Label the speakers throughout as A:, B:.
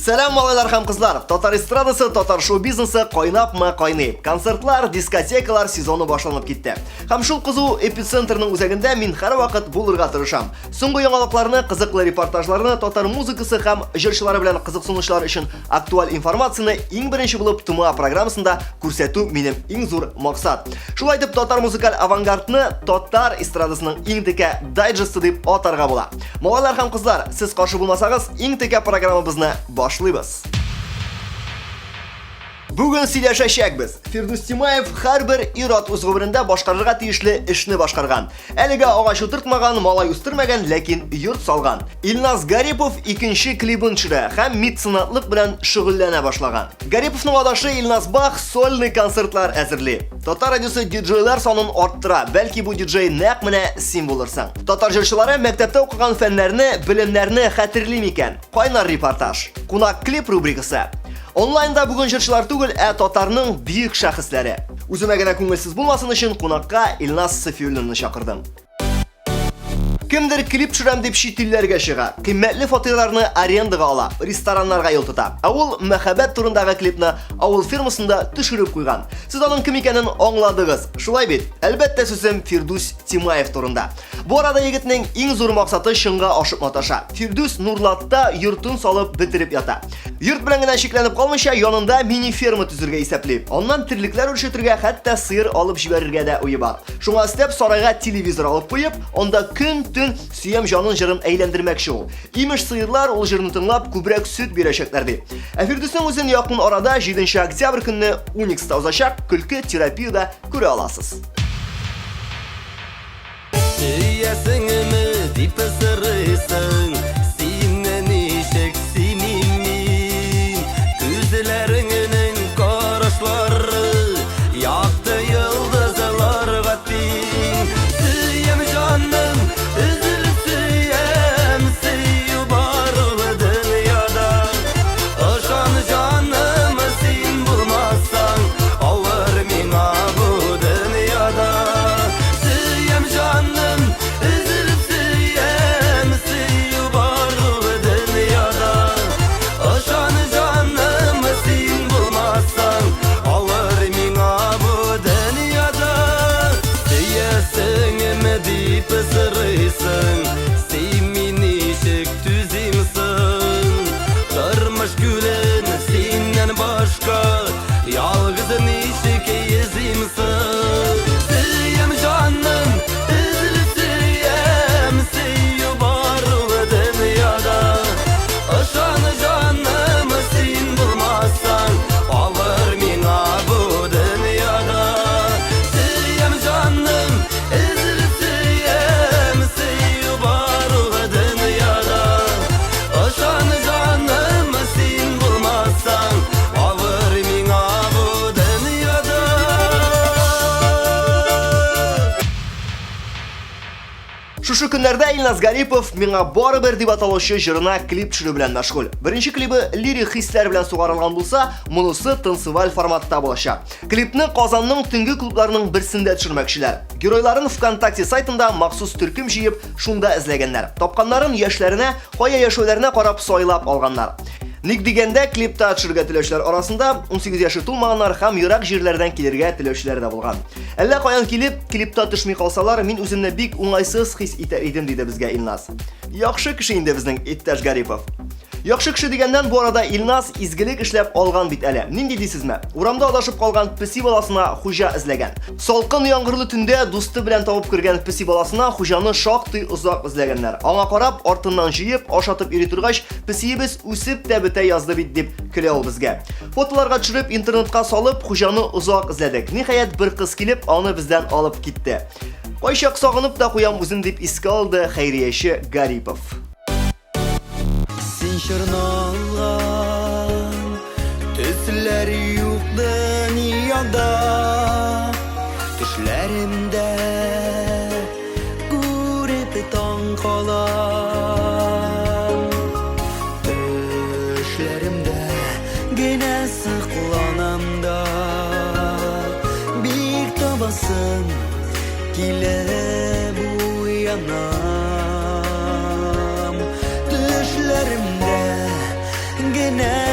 A: Сәлам, малайлар һәм кызлар! Татар эстрадасы, татар шоу-бизнесы кайнапмы кайный. Концертлар, дискотекалар сезоны башланып китте. Һәм шул кызу эпицентрның үзәгендә мин һәрвакыт булырга тырышам. Соңгы яңалыкларны, кызыклы репортажларны, татар музыкасы һәм җырчылары белән кызыксынучылар өчен актуаль информацияне иң беренче булып ТМА программасында күрсәтү минем иң зур максат. Шулай итеп, татар музыкаль авангардны татар эстрадасының иң текә дайджесты дип атарга була. Малайлар һәм кызлар, сез каршы булмасагыз, иң текә программабызны башлыйбыз. Бүген сөйләшәчәкбез. Фирдүс Тимаев һәрбер ир-ат үз гомерендә башкарырга тиешле эшне башкарган. Әлегә агач утыртмаган, малай үстермәгән, ләкин йорт салган. Илназ Гарипов икенче клибын төшерә һәм меценатлык белән шөгыльләнә башлаган. Гариповның адашы Илназ Бах сольный концертлар әзерли. Татар радиосы диджейлар санын арттыра. Бәлки бу диджей нәкъ менә син булырсың. Татар җырчылары мәктәптә укыган фәннәрне, белемнәрне хәтерли микән? Кайнар репортаж. Кунак клип рубрикасы. Онлайнда бүген җырчылар түгел, ә татарның бөек шәхесләре. Үземә генә күңелсез булмасын өчен кунакка Илназ Сафиуллинны чакырдым. Кемдер клип төшерәм дип чит илләргә чыга, кыйммәтле фатирларны арендага ала, рестораннарга юл тота. Ә ул мәхәббәт турындагы клипны авыл фермасында төшереп куйган. Сез аның кем икәнен аңладыгыз. Шулай бит? Әлбәттә, сүзем Фирдүс Тимаев турында. Бу арада егетнең иң зур максаты чынга ашып маташа. Фирдүс Нурлатта йортын салып бетереп ята. Йорт белән генә чикләнеп калмыйча, янында мини-ферма төзергә исәпли. Аннан терлекләр үрчетергә, хәтта сыер алып җибәрергә дә уе бар. Шуңа өстәп, сарайга телевизор алып куеп, анда көн-төн Сөям җанын җырын әйләндермәкче ул. Имеш, сыерлар ул җырны тыңлап, күбрәк сөт бирәчәкләр ди. Ә Фирдүснең үзен якын арада 7 октябрь көнне Уникста узачак көлке терапиядә күрә аласыз.
B: Сөясеңме дип сорыйсың, сине ничек сөймим мин? Күзләреңнең карашлары якты йолдызларга тиң. Сөям җаным, өзелеп сөям, сөю бар ул дөньяда. Ышан җаным, син булмасаң, авыр миңа бу дөньяда. Сөям җаным, өзелеп сөям, сөю бар ул дөньяда. Ышан җаным, син булмасаң, авыр миңа бу дөньяда. Сөясеңме дип сорыйсың, сөйми ничек түзим соң? Тормыш күлен синнән башка ялгыз ничек йөзим соң? Сөям җаным, өзелеп сөям, сөю бар ул дөньяда. Ышан җаным, син булмасаң, авыр миңа бу дөньяда. Сөям җаным, өзелеп сөям, сөю бар ул дөньяда. Ышан җаным, син булмасаң, авыр миңа бу дөньяда.
A: Шушы көннәрдә Илназ Гарипов Миңа барыбер дип аталучы җырына клип төшерү белән мәшгуль. Беренче клибы лирик хисләр белән сугарылган булса, монысы танцеваль форматта булачак. Клипны Казанның төнге клубларының берсендә төшермәкчеләр. Геройларын ВКонтакте сайтында махсус төркем җыеп, шунда эзләгәннәр. Тапканнарын яшьләренә, кая яшәүләренә карап сайлап алганнар. Ник дигәндә, клипта төшергә теләүчеләр арасында 18 яше тулмаганнар һәм ерак җирләрдән килергә теләүчеләр дә булган. Әллә каян килеп, клипта төшми калсалар, мин үземне бик уңайсыз хис итәр идем, диде безгә Илназ. Яхшы кеше инде безнең иптәш Гарипов. Яхшы кеше дигәннән, бу арада Илназ изгелек эшләп алган бит әле. Нинди дисезме? Урамда адашып калган песи баласына хуҗа эзләгән. Салкын яңгырлы төндә дусты белән табып кергән песи баласына хуҗаны шактый озак эзләгәннәр. Аңа карап, артыннан җыеп, ашатып йөри торгач, песиебез үсеп тә бетә язды бит, дип көлә ул безгә. Фотоларга төшереп, интернетка салып, хуҗаны озак эзләдек. Ниһаять, бер кыз килеп, аны бездән алып китте. Кайчак сагынып та куям үзен, дип искә алды хәйрияче Гарипов.
B: Син чорналган төсләр юк дөньяда. Төшләремдә күреп таң калам. Төшләремдә генә сыкланам да. Бик табасым килеп уянам. Төшләремдә генә.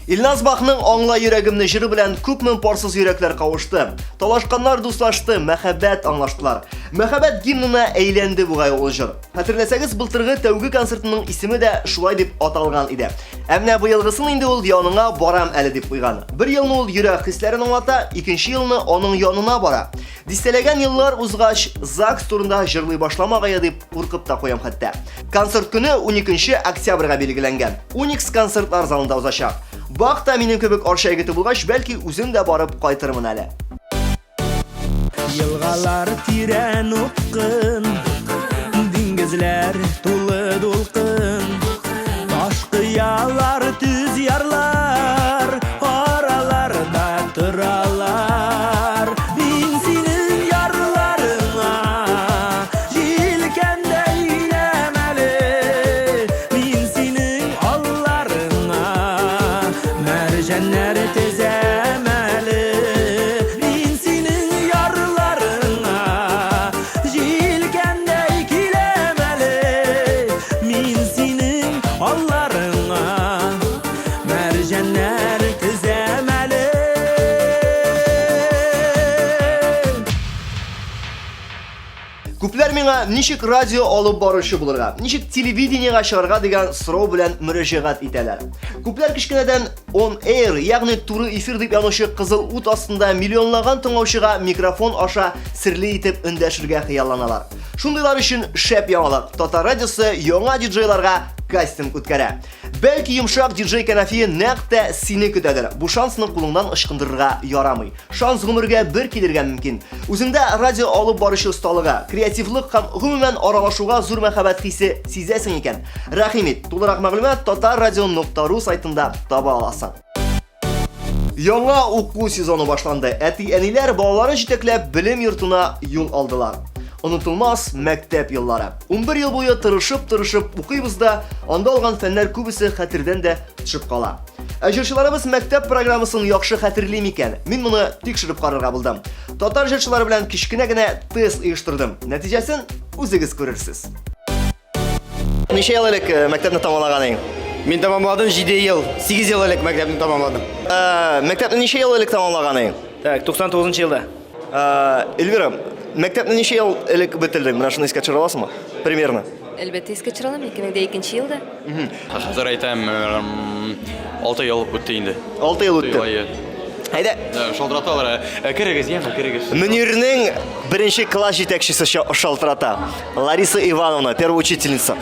A: Илназ Бахның Аңла йөрәгемне җыры белән күпме парсыз йөрәкләр кавышты. Талашканнар дуслашты, мәхәббәт аңлаштылар. Мәхәббәт гимнына әйләнде бугай ул җыр. Хәтерләсәгез, былтыргы тәүге концертының исеме дә шулай дип аталган иде. Ә менә быелгысын инде ул яныңа барам әле дип куйган. Бер елны ул йөрәк хисләрен аңлата, икенче елны аның янына бара. Дистәләгән еллар узгач, ЗАГС турында җырлый башламагае дип куркып та куям хәтта. Концерт көне 12 октябрьгә билгеләнгән. Уникс концертлар залында узачак. Бах та минем кебек Арча егете булгач, бәлки үзем дә барып кайтырмын әле.
B: Елгалар тирән упкын, диңгезләр тулы дулкын, таш кыялар төз ярлар, араларда торалар. Мин синең ярларыңа җилкәндә иләм әле, мин синең алларыңа мәрҗәннәр тезәм әле. Мин синең ярларыңа җилкәндәй киләм әле, мин синең алларыңа мәрҗәннәр тезәм әле.
A: Күпләр миңа ничек радио алып баручы булырга, ничек телевидениегә чыгарга дигән сорау белән мөрәҗәгать итәләр. Күпләр кечкенәдән on air, ягъни туры эфир дип янучы кызыл ут астында миллионлаган тыңлаучыга микрофон аша серле итеп эндәшергә хыялланалар. Шундыйлар өчен шәп яңалык. Татар радиосы яңа диджейларга кастинг үткәрә. Бәлки йомшак диджей кәнәфие нәкъ тә сине көтәдер. Бу шансны кулыңнан ычкындырырга ярамый. Шанс гомергә бер килергә мөмкин. Үзеңдә радио алып баручы осталыгы, креативлык һәм гомумән аралашуга зур мәхәббәт хисе сизәсең икән, рәхим ит. Тулырак мәгълүмат татаррадио.ру сайтында таба аласың. Яңа уку сезоны башланды. Әти-әниләр балаларын җитәкләп белем йортына юл алдылар. Онытылмас мәктәп еллары. 11 ел буе тырышып-тырышып укыйбыз да, анда алган фәннәр күбесе хәтердән дә төшеп кала. Ә җырчыларыбыз мәктәп программасын яхшы хәтерли микән? Мин моны тикшереп карарга булдым. Татар җырчылары белән кечкенә генә тест оештырдым. Нәтиҗәсен үзегез күрерсез. Ничә ел элек э, мәктәпне тәмамлаган идең?
C: Мин тәмамладым 7 ел, 8 ел элек мәктәпне тәмамладым.
A: Э, мәктәпне ничә ел элек тәмамлаган идең?
D: Так, 99 елда.
A: Э, Эльвира, мәктәпне ничә ел элек бетердең? Менә шуны искә төшерә аласыңмы? Примерно.
E: Әлбәттә, искә төшерә алам, 2002 елда.
F: Хәзер әйтәм, 6 ел үтте инде.
A: 6 ел үтте. Әйдә.
F: Шалтыраталар. Керегез, яме, керегез.
A: Мөнирнең беренче класс җитәкчесе шалтырата. Лариса Ивановна, первая учительница.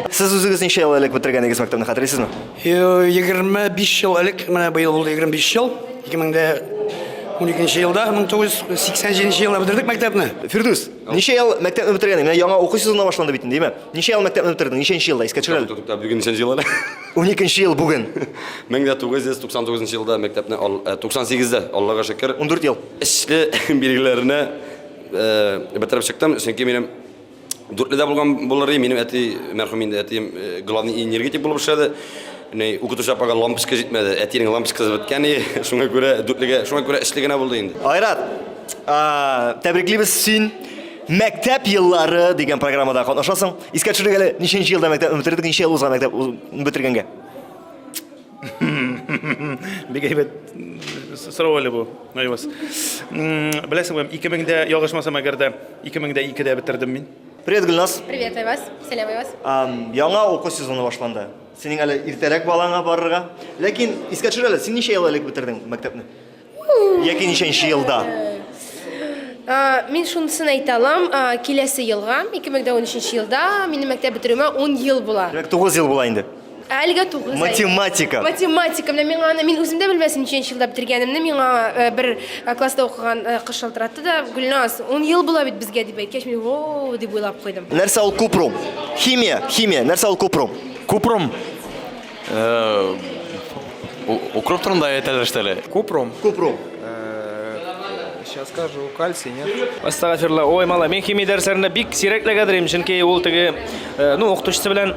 A: Сез үзегез ничә ел элек бетергән идегез мәктәпне, хәтерлисезме?
G: 25 ел элек, менә быел булды 25 ел. 2012 елда, 1987 елда бетердек мәктәпне.
A: Фирдүс, ничә ел мәктәпне бетергән? Менә яңа уку сезоны башланды бит инде, димме? Ничә ел мәктәпне бетердең? Ничәнче елда? Искә төшер әле.
F: Бүген ничәнче ел әле?
A: 12 ел бүген.
F: 1999 елда мәктәпне, 98-дә, Аллага шөкер.
A: 14 ел.
F: Эшле билгеләренә бетереп чыктым, чөнки минем дүртледә булган булыр иде. Минем әти, мәрхүм инде әтием, главный энергетик булып эшләде. Ни, укытучы апага лампочка җитмәде. Әтинең лампочкасы беткән иде. Шуңа күрә дүртлегә, шуңа күрә эшле генә булды инде.
A: Айрат, тәбриклибез син Мәктәп еллары дигән программада катнашасың. Искә төшерик әле, ничәнче елда мәктәпне бетердек, ничә ел узган мәктәп бетергәнгә?
D: Бик әйбәт сорау әле бу, Айваз. Беләсеңме, 2000 дә ялгышмасам әгәр дә 2002-дә бетердем мин.
A: Привет, Гөлназ.
E: Привет, Айваз. Сәлам, Айваз.
A: Яңа уку сезоны башланды. Синең әле иртәрәк балаңа барырга. Ләкин искә төшер әле, син ничә ел элек бетердең мәктәпне? Яки ничәнче елда?
E: Мин шунысын әйтә алам, киләсе елга, 2013 елда минем мәктәп бетерүемә 10 ел була.
A: Димәк, 9 ел була инде.
E: Әлегә 9 ай.
A: Математика.
E: Математика. Менә миңа аны, мин үзем дә белмәсем ничәнче елда бетергәнемне, миңа бер класста укыган кыз шалтыратты да, Гөлназ, 10 ел була бит безгә дип әйткәч, мин о дип уйлап куйдым.
A: Нәрсә ул купрум? Химия, химия, нәрсә ул купрум?
F: Купрум. Укроп турында әйтәләр что ли?
H: Купрум.
A: Купрум.
H: Сейчас скажу, кальций, нет?
D: Астагфирулла. Ой, малай, мин химия дәресләрендә бик сирәк эләгәдер чөнки ул теге, ну, укытучысы белән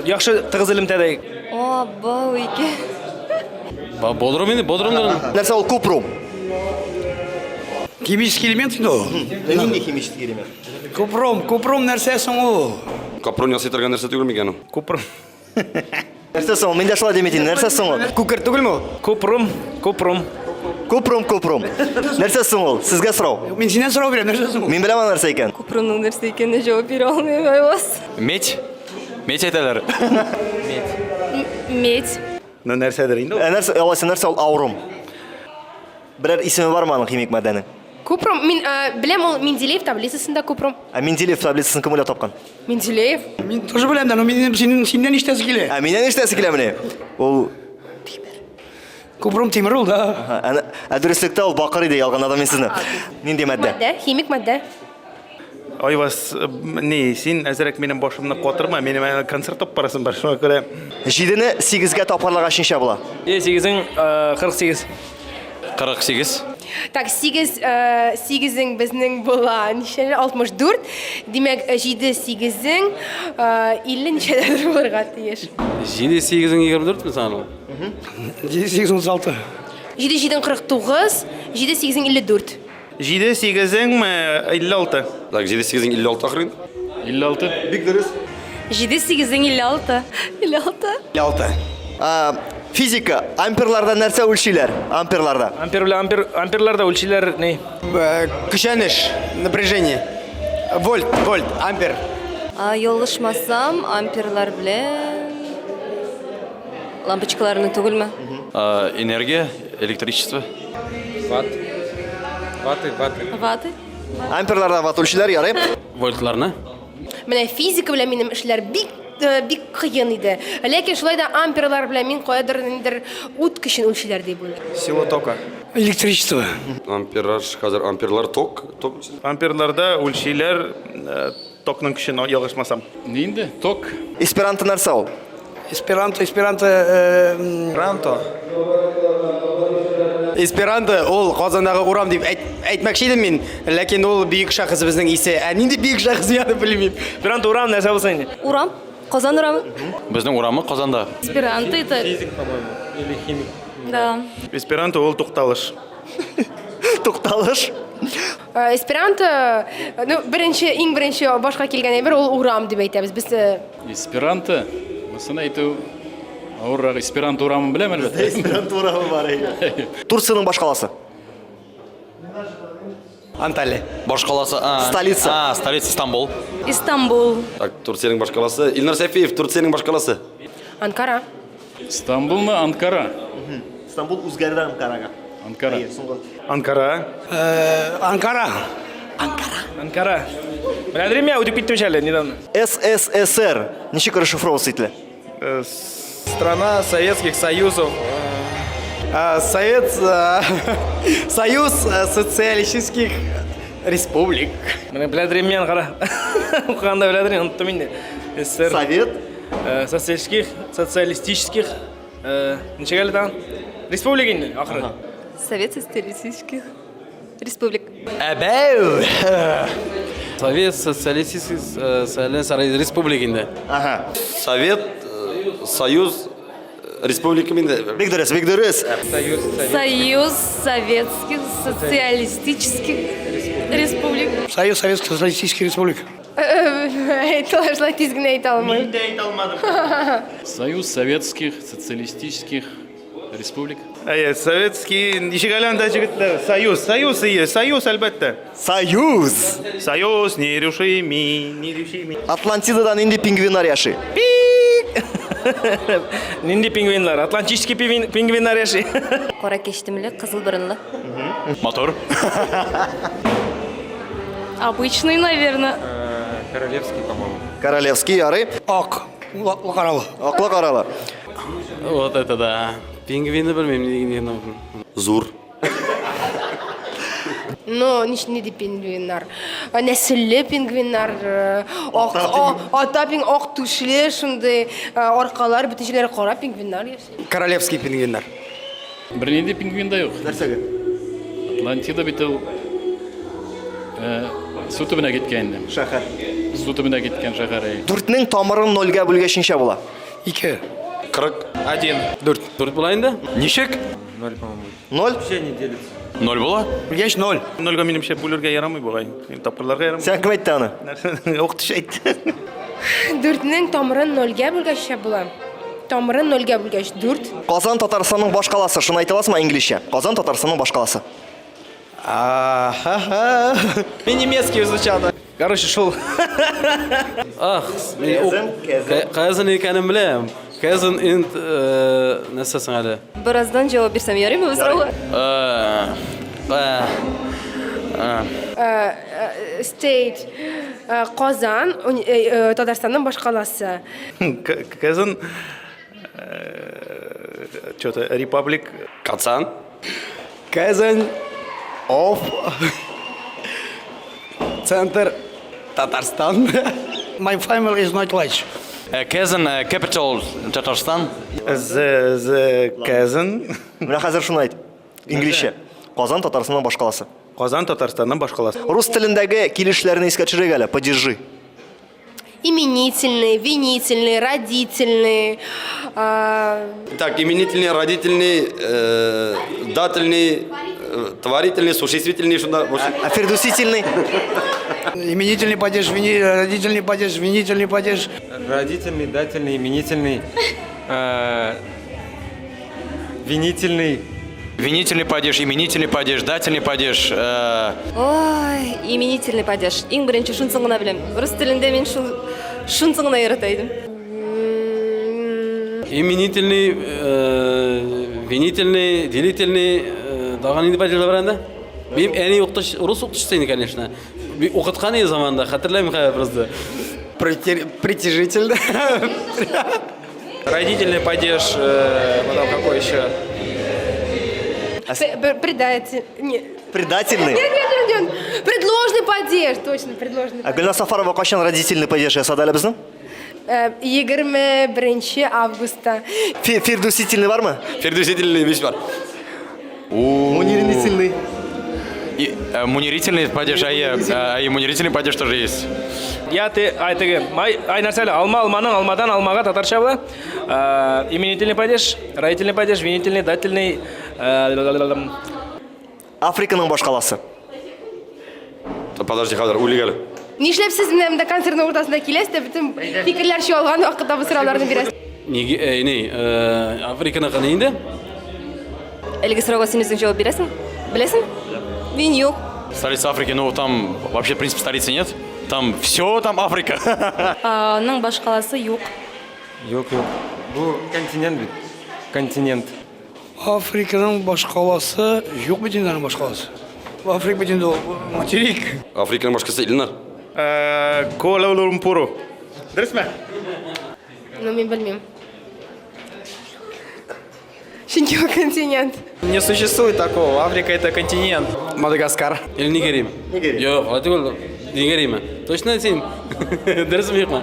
D: яхшы тыгыз элемтәдә.
E: О, бау ике.
F: Бодрум инде, бодрумдыр.
A: Нәрсә ул купрум?
G: Химический элемент инде ул.
A: Нинди химический элемент?
G: Купром, купром нәрсә соң ул?
F: Капрон ясый торган нәрсә түгел микән ул?
D: Купром.
A: Нәрсә соң ул? Мин дә шулай дим бит инде. Нәрсә соң ул?
C: Күкерт түгелме ул?
B: Купрум, купрум.
A: Купрум, купрум. Нәрсә соң ул? Сезгә сорау.
G: Мин синнән сорау бирәм, нәрсә соң ул?
A: Мин беләм аны нәрсә икән.
I: Купрумның нәрсә икәненә җавап бирә алмыйм, Айваз.
J: Медь. Медь әйтәләр.
I: Медь.
D: Ну нәрсәдер инде ул.
A: Ә нәрсә, алайса нәрсә ул аурум? Берәр исеме бармы аның химик матдәнең?
E: Купрум, мин беләм ул Менделеев таблицасында купрум.
A: Ә Менделеев таблицасын кем уйлап тапкан?
E: Менделеев.
G: Мин тоже беләм дә, но минем синең синнән ишетәсе килә.
A: Ә миннән ишетәсе киләмени? Ул
G: Купрум тимер ул да.
A: Аһа, ә, ә дөреслектә ул бакыр иде, ялганладым мин сезне. Нинди матдә?
E: Матдә, химик матдә.
D: Айваз, ни, син әзрәк минем башымны катырма, минем әле концерт алып барасым бар, шуңа күрә.
A: Җидене сигезгә тапкырлагач ничә була?
B: Е, сигезең, 48.
J: 48.
E: Так, сигез, сигезең безнең була ничә? 64. Димәк, җиде сигезең, 50 ничәдәдер булырга тиеш.
J: Җиде сигезең 24 ми соң ул?
G: 7 8 36.
E: Җиде җидең 49, җиде сигезең 54.
D: Җиде сигезең 56.
F: Так, җиде сигезең 56 ахры инде.
J: 56.
A: Бик дөрес.
I: Җиде сигезең 56. 56.
C: 56.
A: А, физика, амперларда нәрсә үлчиләр? Амперларда.
B: Ампер белән ампер, амперларда үлчиләр ни?
C: Көчәнеш, напряжение. Вольт, вольт, ампер.
I: Ялгышмасам, амперлар белән лампочкаларны түгелме?
J: Энергия, электричество.
H: Ватт. Ваты, ваты.
I: Ваты?
A: Амперларда ватт үлчиләр, ярый.
J: Вольтларны.
E: Менә физика белән минем эшләр бик э, бик кыен иде. Ләкин шулай да амперлар белән мин каядыр ниндидер ут көчен үлчиләр дип уйлыйм.
H: Сила тока.
G: Электричество.
F: Ампераж, хәзер амперлар ток, ток.
D: Амперларда үлчиләр э, токның көчен, ялгышмасам.
J: Ни инде? Ток.
A: Эсперанто нәрсә ул?
G: Эсперанто, эсперанто. Э,
H: Эсперанто.
C: Эсперанто ул Казандагы урам дип әйт, әйтмәкче идем мин, ләкин ул бөек шәхесебезнең исе. Ә нинди бөек шәхес мин аны белмим.
B: Эсперанто урам нәрсә булсын инде?
I: Урам. Казан урамы.
J: Безнең урамы Казанда.
I: Эсперанто это...
H: Физик, по-моему, или химик.
I: Да.
D: Эсперанто ул тукталыш.
A: Тукталыш.
E: Э, эсперанто, э, ну, беренче, иң беренче башка килгән әйбер ул урам дип әйтәбез. Без э,
J: Эсперанто. Монысын әйтү авыррак. Эсперанто урамын беләм, әлбәттә.
A: Эсперанто урамы бар әйе. Турциянең башкаласы.
C: Анталия.
J: Башкаласы. А,
A: Столица.
J: А, столица Стамбул.
I: Истанбул.
F: Так, Турциянең башкаласы. Илнар Сәфиев, Турциянең башкаласы.
E: Анкара.
J: Стамбулмы, Анкара?
A: Стамбул үзгәрде Анкарага.
J: Анкара.
D: Анкара.
G: Э, Анкара.
B: Анкара. Беләдер мин, үтеп киттем әле недавно.
A: СССР ничек расшифровываться ителә?
D: Э,
H: Страна Советских Союзов.
C: А, Совет, э, Союз э, социалистических республик.
B: Менә беләдер мин, кара. Укыганда беләдер, оныттым инде. СССР.
A: Совет
B: Э, социалистических, социалистических, э, ничек әле тагын? Республика инде, ахыры.
I: Совет социалистических республик.
C: Әбәү!
J: Совет социалистический э, республика инде.
A: Ага.
F: Совет, э, Союз, республика инде.
A: Бик дөрес, бик дөрес.
H: Союз Совет.
I: Союз советских социалистических республик.
G: Союз Советских Социалистических Республик.
E: Әйтелә, шулай тиз генә әйтә алмыйм.
D: Мин дә әйтә алмадым.
J: Союз советских социалистических республик.
D: Әйе, советский, ничек әле анда җегетләр? Союз, союз, әйе, союз, әлбәттә.
A: Союз.
D: Союз нерушимый, нерушимый.
A: Атлантидада нинди пингвиннар яши?
B: Нинди пингвиннар? Атлантический пингвиннар яши.
I: Кара кәчтемле, кызыл борынлы.
J: Мотор.
I: Обычный, наверное.
H: Королевский, по-моему.
A: Королевский, ярый.
G: Ак. Аклы каралы.
A: Аклы каралы.
J: Вот это да. Пингвинны белмим, ни
F: Зур.
E: Ну, нинди пингвиннар? Нәселле пингвиннар, э, ак, ата пинг, ак түшле, шундый э, аркалар, бөтен җирләре кара пингвиннар яши.
C: Королевский пингвиннар.
J: Бернинди пингвин да юк.
A: Нәрсәгә?
J: Атлантида бит ул э, су төбенә киткән инде.
A: Шәһәр.
J: Су төбенә киткән шәһәр. әй.
A: Дүртнең тамырын нольгә бүлгәч ничә була?
G: Ике.
F: 40.
H: Один.
J: Дүрт. Дүрт була инде. Ничек?
H: Ноль, по-моему.
A: Ноль?
H: Вообще не делится.
J: Ноль була?
G: Бүлгәч ноль.
D: Нольгә минемчә бүлергә ярамый бугай. Тапкырларга ярамый.
A: Сән кем әйтте аны?
D: Укытучы әйтте.
E: Дүртнең тамырын нольгә бүлгәч ничә була? Тамырын нольгә бүлгәч, 4.
A: Казан Татарстанның башкаласы. Шуны әйтә аласыңмы инглизчә? Казан Татарстанның башкаласы.
B: Мин немецкий изучал. Короче, шул.
J: Ах, мин Казан икәнен беләм. Казан инт нәрсә соң әле?
I: Бераздан җавап бирсәм ярыймы бу сорауга?
E: State Казан, Татарстанның башкаласы.
D: Казан что-то Republic.
F: Казан.
C: Казань of Центр Татарстан.
G: My family is not large.
F: Казан, capital Татарстан.
D: The, the Казан.
A: Менә хәзер шуны әйт. Инглизчә. Казан Татарстанның башкаласы.
D: Казан Татарстанның башкаласы.
A: Рус телендәге килешләрне искә төшерик әле. Падежи.
E: Именительные, винительные, родительные.
F: Так, именительный, родительный, дательный, творительный, существительный, шунда.
A: А фердусительный?
G: Именительный падеж, родительный падеж, винительный падеж.
H: Родительный, дательный, именительный, винительный.
F: Винительный падеж, именительный падеж, дательный падеж.
I: Ой, именительный падеж. Иң беренче шунсын гына беләм. Рус телендә мин шул шунсын гына ярата идем.
J: Именительный, винительный, делительный, тагын нинди падежлар бар анда? Минем әни укытучы, рус укытучысы инде, конечно. Укыткан иде заманында, хәтерләмим хәзер просто.
C: Притяжительный.
B: Родительный падеж, потом какой еще?
E: Предатель. Нет.
A: Предательный?
E: Нет, нет, нет, нет. Предложный падеж, точно, предложный.
A: Ә Гөлназ Сафарова кайчан родительный падеж ясады әле безнең?
E: 21 августа.
A: Фирдүсительный бармы?
F: Фирдүсительный биш бар.
A: Мунирительный.
F: И, мунирительный падеж, а и мунирительный падеж тоже есть.
B: Я ты, ай теге, май, ай нәрсә әле, алма алманың алмадан алмага татарча була. Именительный падеж, родительный падеж, винительный, дательный.
A: Африканың башкаласы.
F: Подожди, хәзер уйлыйк әле.
E: Нишләп сез менә монда концертның уртасында киләсез дә бөтен фикерләр чуалган вакытта бу сорауларны бирәсез?
J: Неге, ни, Африканыкы ни инде?
I: Әлеге сорауга син үзең җавап бирәсең? Беләсең? Мин юк.
F: Столица Африки, ну там вообще, в принципе, столицы нет. Там все, там Африка.
I: Аның башкаласы юк.
H: Юк, юк. Бу континент бит. Континент.
G: Африканың башкаласы юк бит инде аның башкаласы. Африка бит инде ул материк.
F: Африканың башкаласы Илнар.
D: Куала-Лумпуру. Дөресме?
E: Ну, мин белмим. Чөнки ул континент.
B: Не существует такого. Африка это континент.
C: Мадагаскар.
J: Или Нигерия?
A: Нигерия.
J: Юк, алай түгел. Нигерияме? Точно син? Дөресме, юкмы?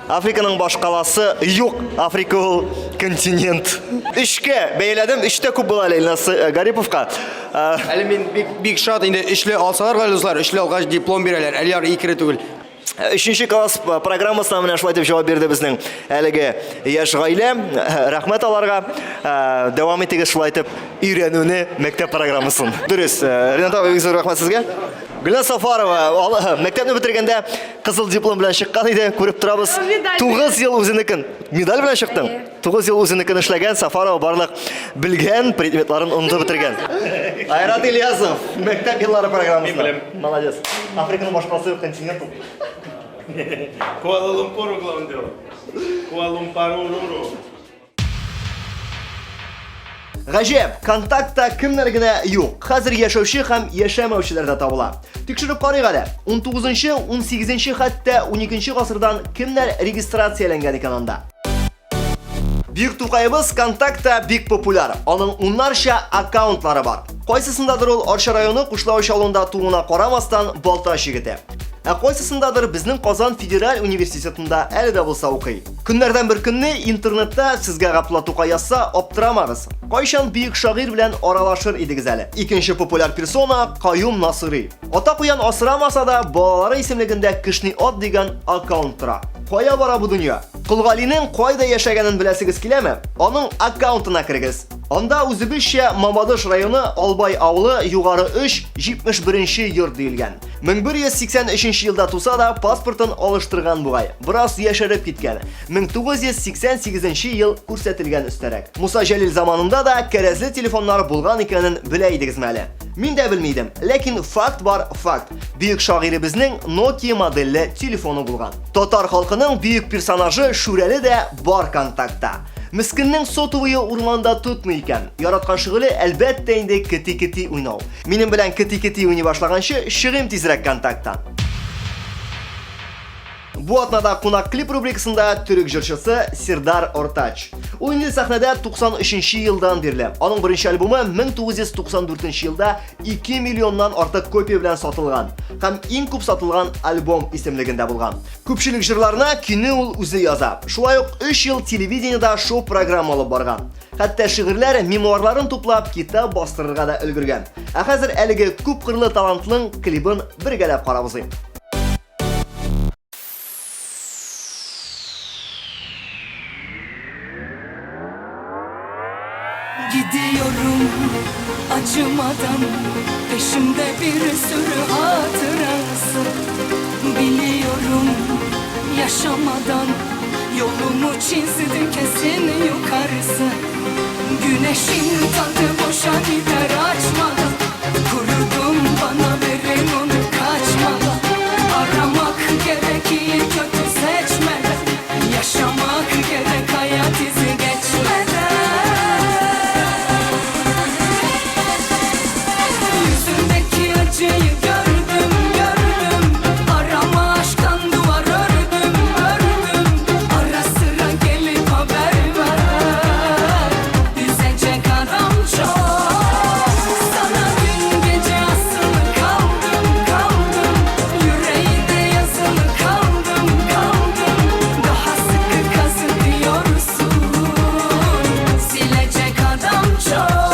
A: Африканың башкаласы юк. Африка ул континент. Өчкә бәяләдем, өчтә күп була әле Илназ Гариповка.
C: Әле мин бик, бик шат инде өчле алсалар гаилә дуслар, өчле алгач диплом бирәләр. Әле ярый икере түгел.
A: Өченче класс программасына менә шулай дип җавап бирде безнең әлеге яшь гаилә. Рәхмәт аларга. Дәвам итегез шулай итеп өйрәнүне мәктәп программасын. Дөрес, Ренат абый, бик зур рәхмәт сезгә. Гөлназ Сафарова, мәктәпне бетергәндә кызыл диплом белән чыккан иде, күреп торабыз. 9 ел үзенекен. Медаль белән чыктың? 9 ел үзенекен эшләгән Сафарова барлык белгән предметларын онытып бетергән. Айрат Ильясов, мәктәп еллары программасында.
D: Мин беләм.
A: Молодец. Африканың башкаласы юк, континент ул.
D: Куала-Лумпуру главное дело. Куала-Лумпаруруру.
A: Гаҗәп, контактта кемнәр генә юк. Хәзер яшәүче һәм яшәмәүчеләр дә табыла. Тикшереп карыйк әле. 19-нчы, 18-нче, хәтта 12-нче гасырдан кемнәр регистрацияләнгән икән анда? Бөек Тукаебыз контактта бик популяр. Аның уннарча аккаунтлары бар. Кайсысындадыр ул Арча районы Кушлавыч авылында тууына карамастан Балтач егете. Ә кайсысындадыр безнең Казан федераль университетында әле дә булса укый. Көннәрдән бер көнне интернетта сезгә Габдулла Тукай язса, аптырамагыз. Кайчан бөек шагыйрь белән аралашыр идегез әле? Икенче популяр персона Каюм Насыйри. Ата куян асрамаса да, балалары исемлегендә Кешни ат дигән аккаунт тора. Кая бара бу дөнья? Кол Галинең кайда яшәгәнен беләсегез киләме? Аның аккаунтына керегез. Анда үзебезчә Мамадыш районы Албай авылы Югары 3 71 йорт диелгән. 1183 елда туса да, паспортын алыштырган бугай. Бераз яшәреп киткән. 1988 ел күрсәтелгән өстәрәк. Муса Җәлил заманында да кәрәзле телефоннар булган икәнен белә идегезме әле? Мин дә белми идем, ләкин факт бар факт. Бөек шагыйребезнең Nokia модельле телефоны булган. Татар халкының бөек персонажы Шүрәле дә бар контактта. Мескеннең сотовые урманда тотмый икән. Яраткан шөгыле, әлбәттә инде, кети-кети уйнау. Минем белән кети-кети уйный башлаганчы, чыгыйм тизрәк контакттан. Бу атнада кунак клип рубрикасында төрек җырчысы Сердар Ортач. Ул инде сәхнәдә 93 елдан бирле. Аның беренче альбомы 1994 елда 2 миллионнан артык копия белән сатылган һәм иң күп сатылган альбом исемлегендә булган. Күпчелек җырларына көйне ул үзе яза. Шулай ук 3 ел телевидениедә шоу-программа алып барган. Хәтта шигырьләр, мемуарларын туплап, китап бастырырга да өлгергән. Ә хәзер әлеге күпкырлы талантлың клибын бергәләп карап узыйк.
K: Gidiyorum acımadan peşimde bir sürü hatırası Biliyorum yaşamadan yolumu çizdi kesin yukarısı Güneşin tadı boşa gider açmadan Kurudum bana verin onu kaçmadan Aramak gerek iyi kötü seçmeden Yaşamak gerek hayat izi geçmeden Yüzündeki acıyı gördüm gördüm Arama aşktan duvar ördüm ördüm Ara sıra gelip haber ver Üzecek adam çok Sana dün gece asılı kaldım kaldım Yüreğine yazılı kaldım kaldım Daha sıkı kazı diyorsun Silecek adam çok.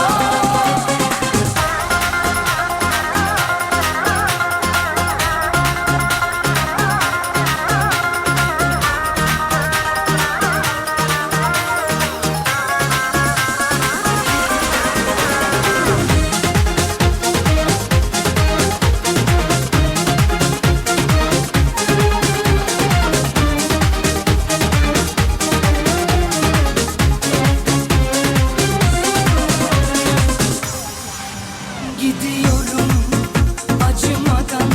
K: Gidiyorum acımadan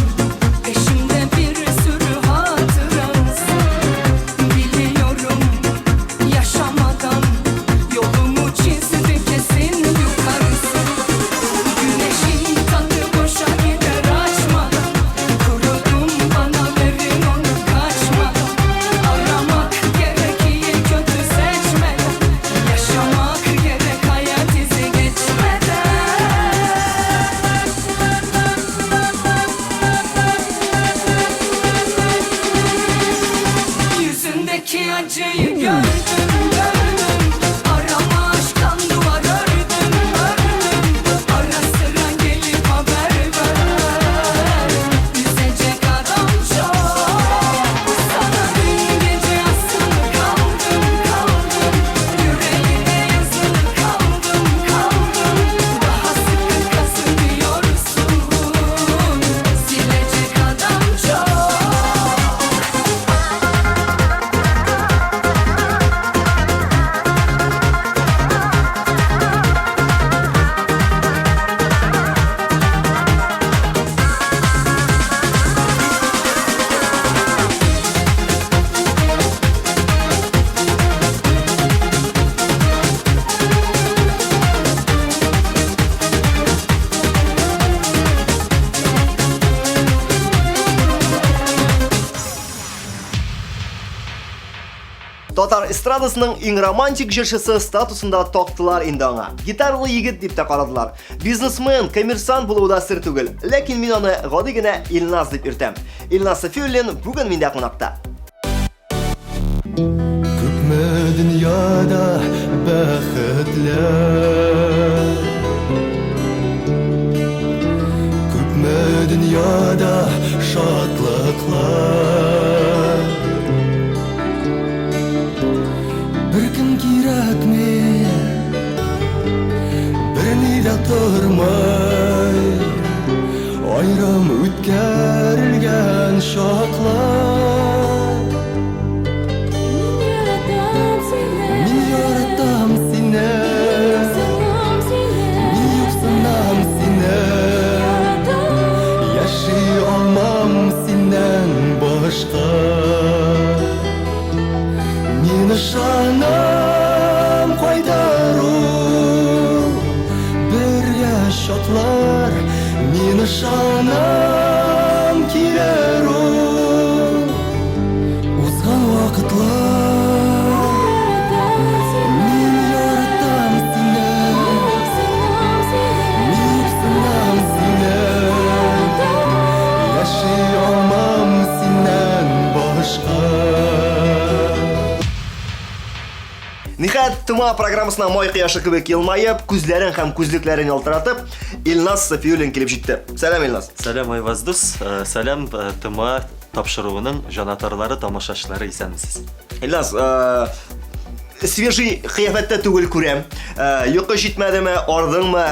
K: peşimde bir sürü hatırası Biliyorum yaşamadan yolumu çizdi kesin yukarısı Güneşin tadı boşa gider açmadan Kurudum bana verin onu kaçmadan Aramak gerek iyi kötü seçmeden Yaşamak gerek hayat izi geçmeden Yüzündeki acıyı gördüm gördüm Arama aşktan duvar ördüm ördüm Ara sıra gelip haber ver Üzecek adam çok Sana dün gece asılı kaldım kaldım Yüreğime yazılı kaldım kaldım Daha sıkı kazı diyorsun Silecek adam çok.
A: Татар эстрадасының иң романтик җырчысы статусында тактылар инде аңа. Гитарлы егет дип тә карадылар. Бизнесмен, коммерсант булуы да сер түгел. Ләкин мин аны гади генә Илназ дип йөртәм. Илназ Сафиуллин бүген миндә кунакта.
L: Күпме дөньяда бәхетләр, Күпме дөньяда шатлыклар. Беркем кирәкми, берни дә тормый. Аерым үткәрелгән чаклар. Мин яратам сине. Мин юксынам сине. Яши алмам синнән башка. Мин ышанам кайтыр ул бергә чаклар. Мин ышанам килер ул узган вакытлар. Мин яратам сине. Мин юксынам сине. Яши алмам синнән башка.
A: Ниһаять, ТМА программасына май кояшы кебек елмаеп, күзләрен һәм күзлекләрен ялтыратып, Илназ Сафиуллин килеп җитте. Сәлам, Илназ.
M: Сәлам, Айваз дус. Сәлам, ТМА тапшыруының җанатарлары, тамашачылары, исәнмесез.
A: Илназ, свежий кыяфәттә түгел күрәм. Йокы җитмәдеме, ардыңмы?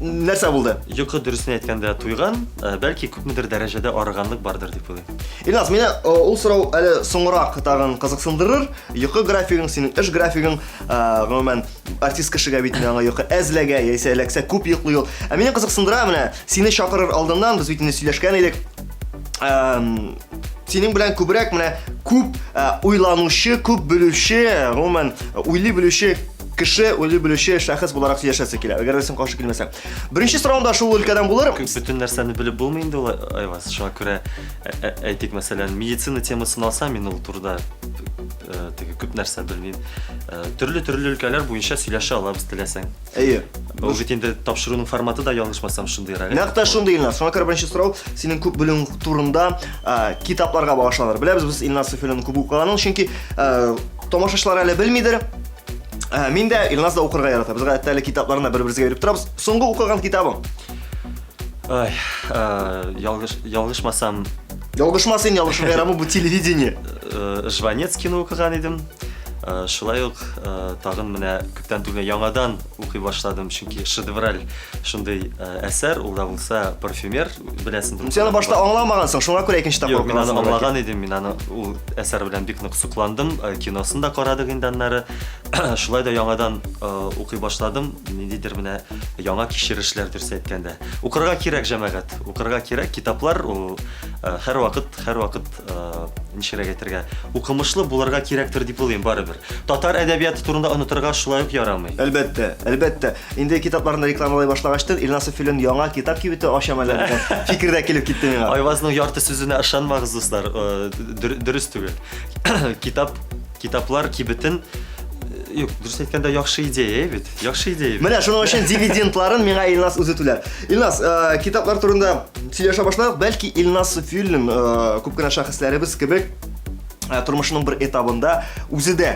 A: Нәрсә булды?
M: Йокы, дөресен әйткәндә, туйган, бәлки күпмедер дәрәҗәдә арыганлык бардыр дип уйлыйм.
A: Илназ, мине ул сорау әле соңрак тагын кызыксындырыр. Йокы графигың, синең эш графигың, гомумән, артист кешегә бит инде аңа йокы әзләгә, яисә эләксә күп йоклый ул. Ә мине кызыксындыра менә, сине чакырыр алдыннан без бит инде сөйләшкән идек. Синең белән күбрәк менә күп уйланучы, күп белүче, гомумән, уйлый белүче кеше, уйлый белүче шәхес буларак сөйләшәсе килә. Әгәр дә син каршы килмәсәң. Беренче соравым да шул өлкәдән булыр.
M: Бөтен нәрсәне белеп булмый инде ул, Айваз. Шуңа күрә, әйтик, мәсәлән, медицина темасын алсам, мин ул турыда теге күп нәрсә белмим. Төрле-төрле өлкәләр буенча сөйләшә алабыз теләсәң.
A: Әйе.
M: Ул бит инде тапшыруның форматы да ялгышмасам шундыйрак.
A: Нәкъ тә шундый, Илназ. Шуңа күрә беренче сорау синең күп белүең турында китапларга багышланыр. Беләбез без Илназ Сафиуллинның күп укыганын, чөнки тамашачылар әле белмидер. Мин дә, Илназ да укырга ярата. Без гадәттә әле китапларны бер-беребезгә биреп торабыз. Соңгы укыган китабың?
M: Ай, ялгыш, ялгышмасам...
A: Ялгышма син, ялгышырга ярамый, бу телевидение.
M: Жванецкийны укыган идем. Шулай ук тагын менә күптән түгел яңадан укый башладым, чөнки шедевраль шундый әсәр, ул да булса Парфюмер, беләсеңдер.
A: Син аны башта аңламагансың, шуңа күрә икенче тапкыр
M: Юк, мин аны аңлаган идем, мин аны ул әсәр белән бик нык сокландым, киносын да карадык инде аннары. Шулай да яңадан укый башладым, ниндидер менә яңа кичерешләр, дөрес әйткәндә. Укырга кирәк, җәмәгать, укырга кирәк, китаплар ул һәрвакыт, һәрвакыт ничегрәк әйтергә, укымышлы булырга кирәктер дип уйлыйм барыбер. Татар әдәбияты турында онытырга шулай ук ярамый.
A: Әлбәттә, әлбәттә. Инде китапларны рекламалый башлагачтын, Илназ Сафиуллин яңа китап кибете ачам әллә дигән фикер дә килеп китте миңа.
M: Айвазның ярты сүзенә ышанмагыз, дуслар, дөрес түгел. Китап Китаплар кибетен Юк, дөрес әйткәндә, яхшы идея бит. Яхшы идея бит.
A: Менә шуның өчен дивидендларын миңа Илназ үзе түләр. Илназ, китаплар турында сөйләшә башладык. Бәлки Илназ Суфиуллин күп кенә шәхесләребез кебек тормышының бер этабында үзе дә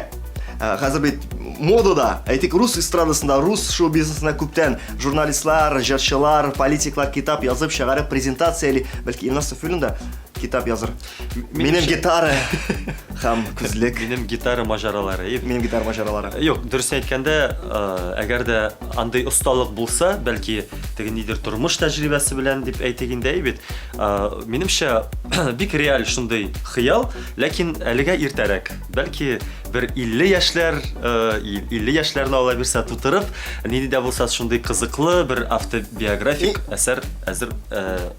A: хәзер бит модада, әйтик, рус эстрадасында, рус шоу-бизнесында күптән журналистлар, җырчылар, политиклар китап язып чыгарып презентацияли. Бәлки Илназ Суфиуллин да китап языр. Минем гитара һәм күзлек.
M: Минем гитара маҗаралары.
A: Минем гитара маҗаралары.
M: Юк, дөресен әйткәндә, әгәр дә андый осталык булса, бәлки теге нидер тормыш тәҗрибәсе белән дип әйтик инде, әй бит. Минемчә, бик реаль шундый хыял, ләкин әлегә иртәрәк. Бәлки бер 50 яшьләр, 50 яшьләрне ала бирсә тутырып, нинди дә булса шундый кызыклы бер автобиографик әсәр әзер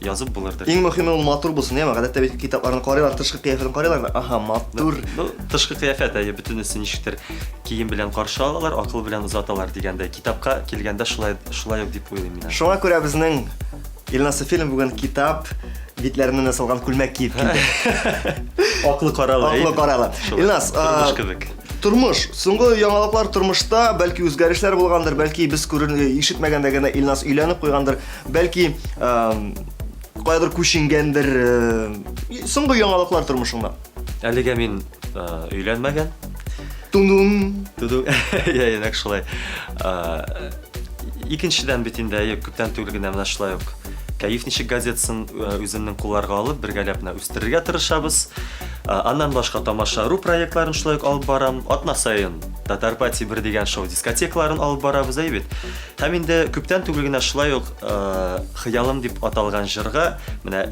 M: язып булырдыр.
A: Иң мөһиме ул матур булсын, яме? Гадәттә бит китапларны карыйлар, тышкы кыяфәтен карыйлар да, аһа, матур.
M: Ну, тышкы кыяфәт, әйе, бөтенесе ничектер кием белән каршы алалар, акыл белән озаталар дигәндәй. Китапка килгәндә шулай, шулай ук дип уйлыйм мин.
A: Шуңа күрә безнең Илназ Сафиуллин бүген китап битләреннән ясалган күлмәк киеп килде.
M: Аклы каралы.
A: Аклы каралы. Илназ,
M: тормыш кебек.
A: Тормыш. Соңгы яңалыклар тормышта, бәлки үзгәрешләр булгандыр, бәлки без күрен ишетмәгәндә генә Илназ өйләнеп куйгандыр, бәлки каядыр күченгәндер. Соңгы яңалыклар тормышыңда.
M: Әлегә мин өйләнмәгән.
A: Тун-дун.
M: Ту-ду. Я, нәкъ шулай. Икенчедән бит инде, әйе, күптән түгел генә менә шулай ук Кәеф ничек газетасын үземнең кулларга алып, бергәләп менә үстерергә тырышабыз. Аннан башка Тамаша ру проектларын шулай ук алып барам. Атна саен Татар пати бер дигән шоу дискотекаларын алып барабыз, әй бит. Һәм инде күптән түгел генә шулай ук Хыялым дип аталган җырга, менә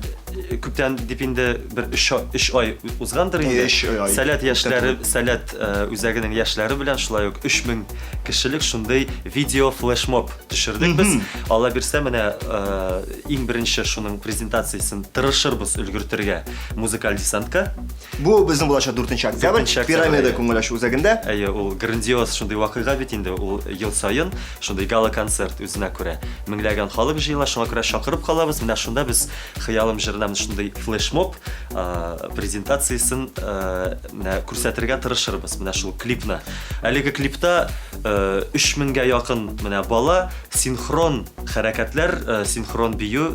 M: күптән дип инде бер 3 ай узгандыр инде. Сәләт яшьләре, Сәләт үзәгенең яшьләре белән шулай ук 3000 кешелек шундый видео флешмоб төшердек без. Алла бирсә, менә иң беренче шуның презентациясен тырышырбыз өлгертергә музыкаль десантка.
A: Бу безнең булачак 4 октябрь, Пирамида күңел ачу үзәгендә.
M: Әйе, ул грандиоз шундый вакыйга бит инде, ул ел саен шундый гала-концерт үзенә күрә. Меңләгән халык җыела, шуңа күрә чакырып калабыз. Менә шунда без Хыялым җырына менә шундый флешмоб презентациясен менә күрсәтергә тырышырбыз, менә шул клипны. Әлеге клипта 3000 гә якын менә бала синхрон хәрәкәтләр, синхрон бию,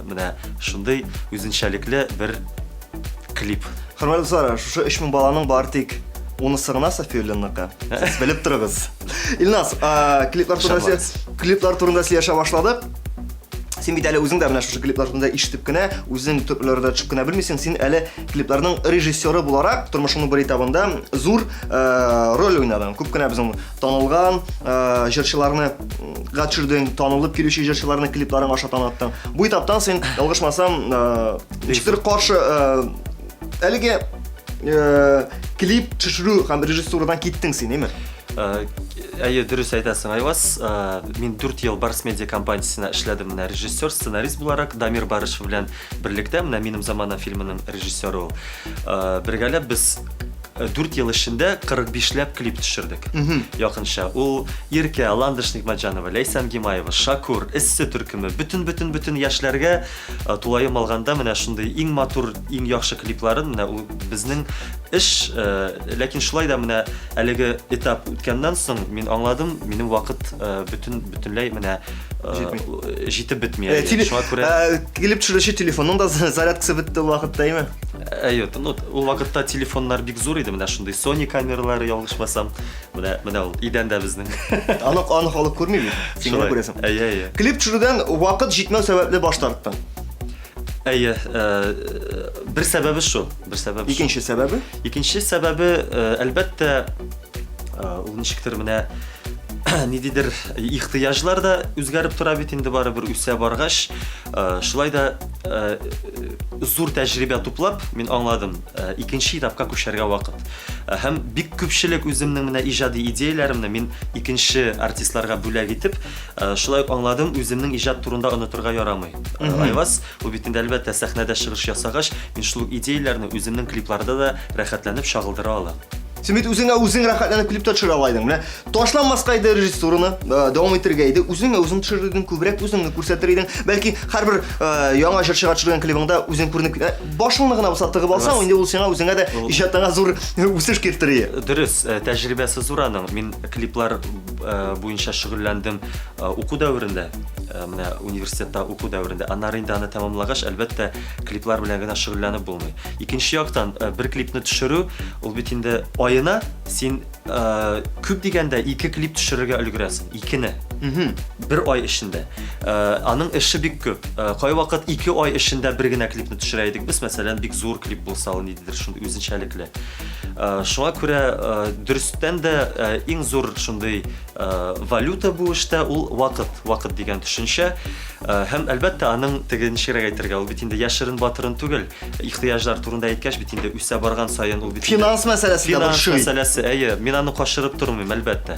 M: менә шундый үзенчәлекле бер клип.
A: Хөрмәтле дуслар, шушы 3000 баланың бары тик унысы гына Сафиуллинныкы. Сез белеп торыгыз. Илназ, клиплар турында клиплар турында сөйләшә башладык. Син бит әле үзең дә менә шушы клиплар турында ишетеп кенә, үзең төпләрдә төшеп кенә белмисең. Син әле клипларның режиссеры буларак тормышыңның бер этабында зур роль уйнадың. Күп кенә безнең танылган җырчыларны га төшердең, танылып килүче җырчыларны клипларың аша таныттың. Бу этаптан син, ялгышмасам, ничектер каршы әлеге клип төшерү һәм режиссурадан киттең син, әйме?
M: Әйе, дөрес әйтәсең, Айваз. Мин 4 ел Барс Медиа компаниясенә эшләдем, менә режиссер, сценарист буларак, Дамир Барышев белән берлектә, менә Минем замана фильмының режиссеры ул. Бергәләп без 4 ел эчендә 45 ләп клип төшердек. Якынча. Ул Иркә, Ландыш Нигъмәтҗанова, Ләйсән Гимаева, Шакур, Эссе төркеме, бөтен-бөтен-бөтен яшьләргә тулаем алганда менә шундый иң матур, иң яхшы клипларын, менә ул безнең эш, ләкин шулай да менә Әлеге этап үткәннән соң мин аңладым, минем вакыт бөтен бөтенләй менә җитеп бетми.
A: Шуңа күрә килеп төшерүче телефонның да зарядкасы бетте ул вакытта, әйме?
M: Әйе, ну ул вакытта телефоннар бик зур иде, менә шундый Sony камералары ялгышмасам, менә менә ул идәндә безнең.
A: Аны аны халык күрми бит. Син генә күрәсең.
M: Әйе, әйе.
A: Клип төшерүдән вакыт җитмәү сәбәпле баш тарттың.
M: Әйе, бер сәбәбе шул, бер сәбәбе.
A: Икенче сәбәбе?
M: Икенче сәбәбе, әлбәттә, ул ничектер менә ниндидер ихтыяҗлар да үзгәреп тора бит инде барыбер үсә баргач. Шулай да зур тәҗрибә туплап, мин аңладым, икенче этапка күчәргә вакыт. Һәм бик күпчелек үземнең менә иҗади идеяләремне мин икенче артистларга бүләк итеп, Шулай ук аңладым, үземнең иҗат турында онытырга ярамый. Айваз, ул бит инде әлбәттә сәхнәдә чыгыш ясагач, мин шул ук идеяләрне үземнең клипларда да рәхәтләнеп чагылдыра алам.
A: Син бит үзеңә үзең рәхәтләнеп клип та төшерә ала идең. Менә ташламаска иде режиссураны, дәвам итәргә иде. Үзеңә үзең төшерер идең, күбрәк үзеңне күрсәтер идең. Бәлки һәрбер яңа җырчыга төшергән клибыңда үзең күренеп китә. Башыңны гына булса тыгып алсаң, инде ул сиңа үзеңә дә иҗатыңа зур үсеш кертер иде.
M: Дөрес, тәҗрибәсе зур аның. Мин клиплар буенча шөгыльләндем уку дәверендә, менә университетта уку дәверендә. Аннары инде аны тәмамлагач, әлбәттә, клиплар белән генә шөгыльләнеп булмый. Икенче яктан, бер клипны төшерү, ул бит инде аена син күп дигәндә ике клип төшерергә өлгерәсең, икене. Бер ай эчендә. Аның эше бик күп. Кайвакыт ике ай эчендә бер генә клипны төшерә идек без, мәсәлән, бик зур клип булса, ул ниндидер шундый үзенчәлекле. Шуңа күрә дөрестән дә иң зур шундый валюта бу эштә ул вакыт, вакыт дигән төшенчә. Һәм әлбәттә аның теге ничегрәк әйтергә, ул бит инде яшерен батырын түгел. Ихтыяҗлар турында әйткәч бит инде үсә барган саен ул бит
A: Финанс мәсьәләсе дә
M: Финанс мәсьәләсе, әйе, мин аны кашырып тормыйм, әлбәттә.